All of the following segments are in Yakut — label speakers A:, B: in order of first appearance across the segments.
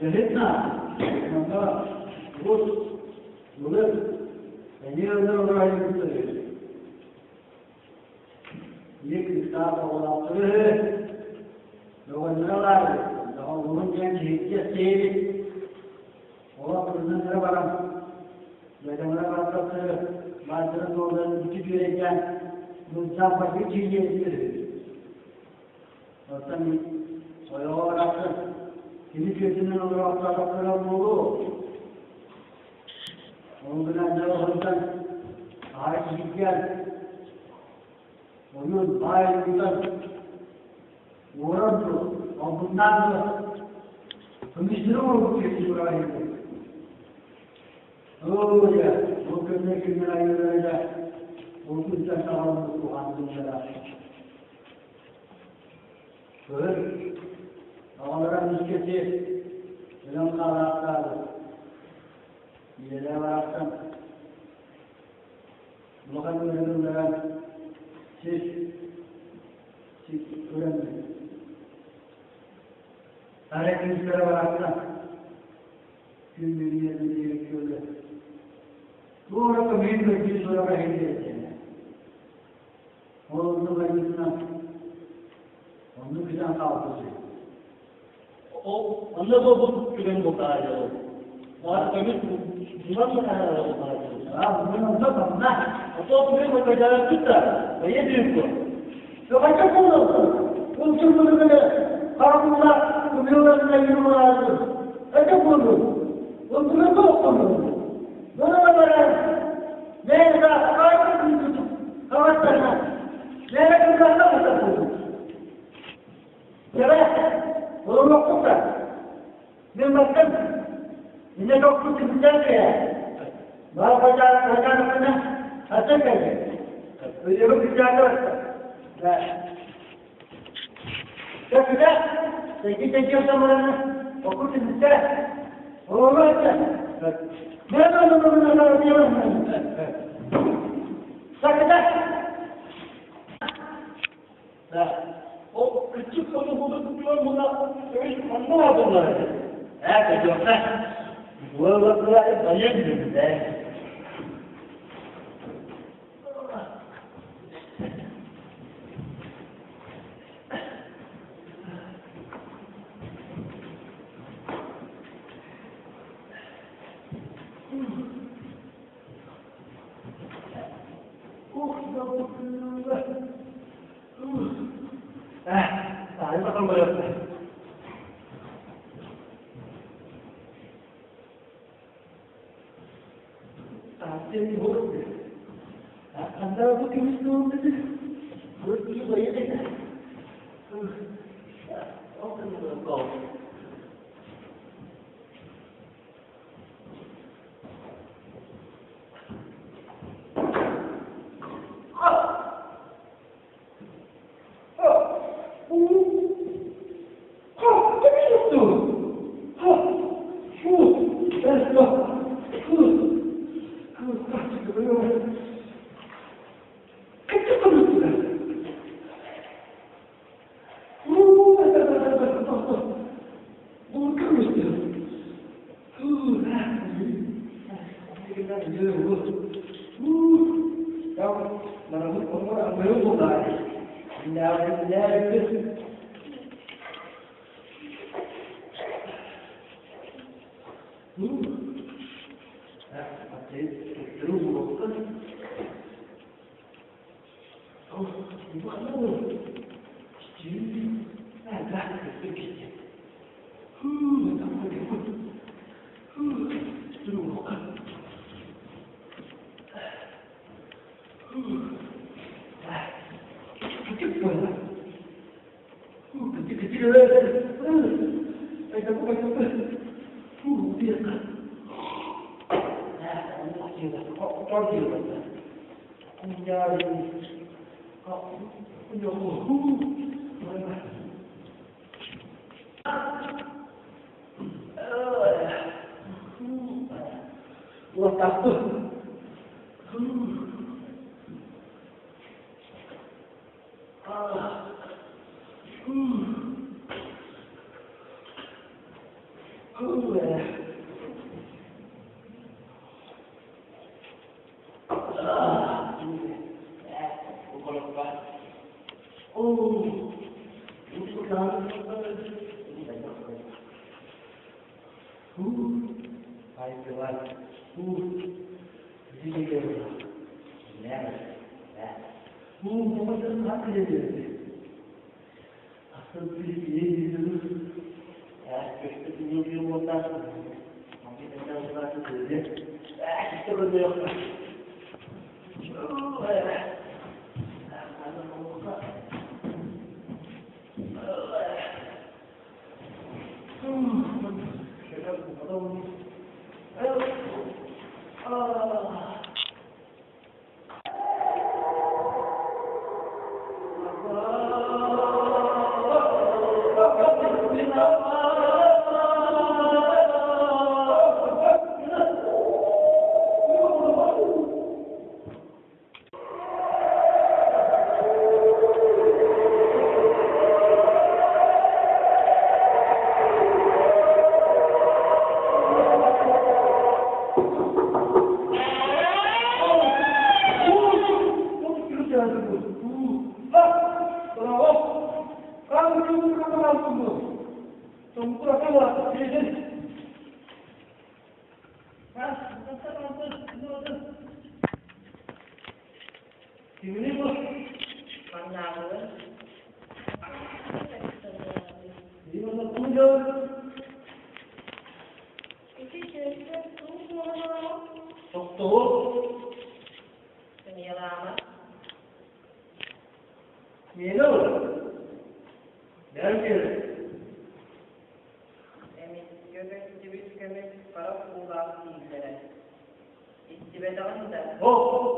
A: Дьэһитна, манна урут былыр эмиэ ылар ураһайбыттар үһү. Ийэ кыыстаах оҕолоохтор үһү. Бөҕөннөрө баар оҕолорун диэн киһиттиэх киһибит. Олох кырынан эрэ баран, дьадьаҥыра барбаттары баайдарын дуолларын бүтү түөрэйдээн, мунчаах барбыт киһи үһү. Оттон ойоҕо барахсан кини күөтүнэн олороохтоотохторо буолуо. Ол гынан дьэ оһунтан аһара киһиргээн, ойуун баай ойуунтан уоран дуо, албыннаан дуо, көмүстэрэ оҥорбут киһи сураҕа Оо дьэ, ол кэмҥэ кинилэр айыылара дьэ, ол күнтэн саҕаламмыт куһаҕан дьыллара. Кыһын аҕалара эмискэччи өлөн хаалаахтаабыт. Ийэлээх барахсан улахан ыарыыны ылларан сис сис көрөммүт. Арай кыыстара барахсан күн бүгүнэ диэбиккэ өлө. Туора көмүһүн көрдүү сураҕа иһиллэр этэ. Ол онно барбытынан оннук күтэн хаалбыт үһү.
B: Ол онно буолбут түгэн бултаайа ол. Баар көмүс булан да бултаайа.
A: Аа, бүгүн онно манна.
B: Ото бүгүн көтөөрөттүт да, бэйэ дүүркө.
A: Сөҕөтө буолуохтун. Ол чыммылыгыны харамылла көмүөлэринэ юрмалаатын. Өтө буолуун. Онтуна туохтунун. Була баран, мээнэ хаайты күндүтүк хаваттана, мээнэ күндүтүк буолуун. Дьэ, олоруохпут да. Мин баттым. Инне тохпут түбүктээн кэйэ. Баа хачаанахына атын кэллэ. Өйөбүт күчээтэ барта. Дьэ, тэйги тэйги самараны окку түбүктээ. Олору этэ. Мен Сакыта.
B: Ол кыччык хотугуду тутуон муна өй ханна буолар этэ.
A: Ээ, көтүөххэ. Буоллахтара байан дьүрүлэ.
B: Tayo bakalım. Анда бу көмүс dedi. Көрдү bayı Айдылар
C: Ити чүөчэ туох буолан олороҕун?
B: Тохтоо.
C: Сымыйалаама.
B: Миэнэ ол. Бэйэм киһи.
C: Эмискэ көстүбүт көмүс харах уулаах дииллэрэ. Истибэтэҕиҥ да?
B: О,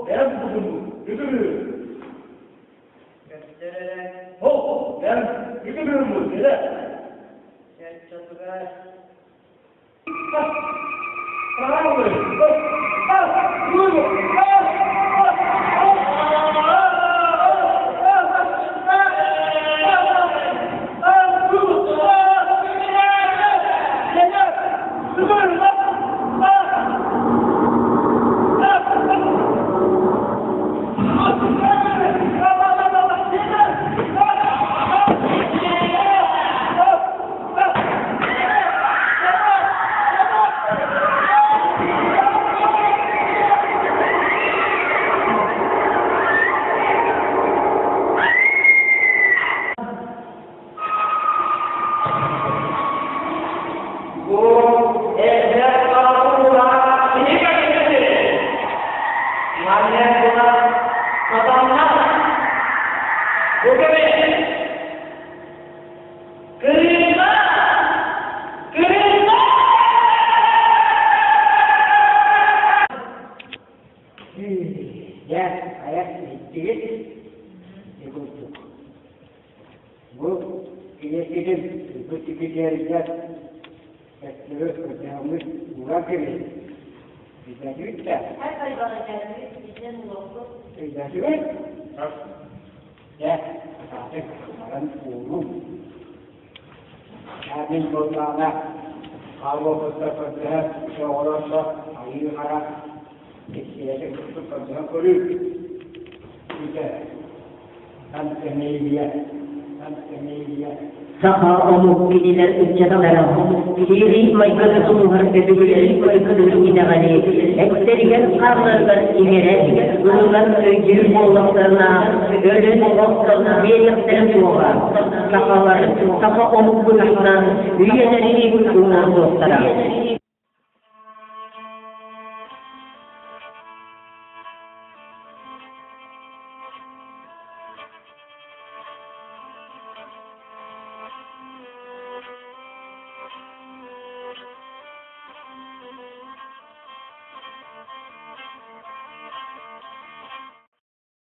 B: бэйэм кутунум, үтүрү.
C: Көстөр эрэ.
B: О, бэйэм үтүрүм эрэ.
C: Чоччотугар.
A: Дьэ, айах иһиттигит курдук. Бу ийэккитин ылбыт секретарьдар төттөрү көрдөһөҥҥүт ууран кэбиһиҥ. Өйдөөтүгүт да? Өйдөөтүгүт? Дьэ, саатык баран ууруҥ. Мин буоллаҕына хаалбыппыттар көрдөһө оҕолор да айыы-хара киһилэрин курдук көрдөһөн көрүү. Итэ Антонелия, Антонелия.
D: Саха омук кинилэр ыччаттара сиэри-майгыны тутуһар өбүгэлэрин ытыктыыр итэҕэли эттэригэр-хааннарыгар иҥэрэн, ылынан өйдүүр буоллахтарына, өлөн-охтон биэриэхтэрэ суоҕа, сахалар саха омук быһыытынан үйэлэри уҥуордуохтара.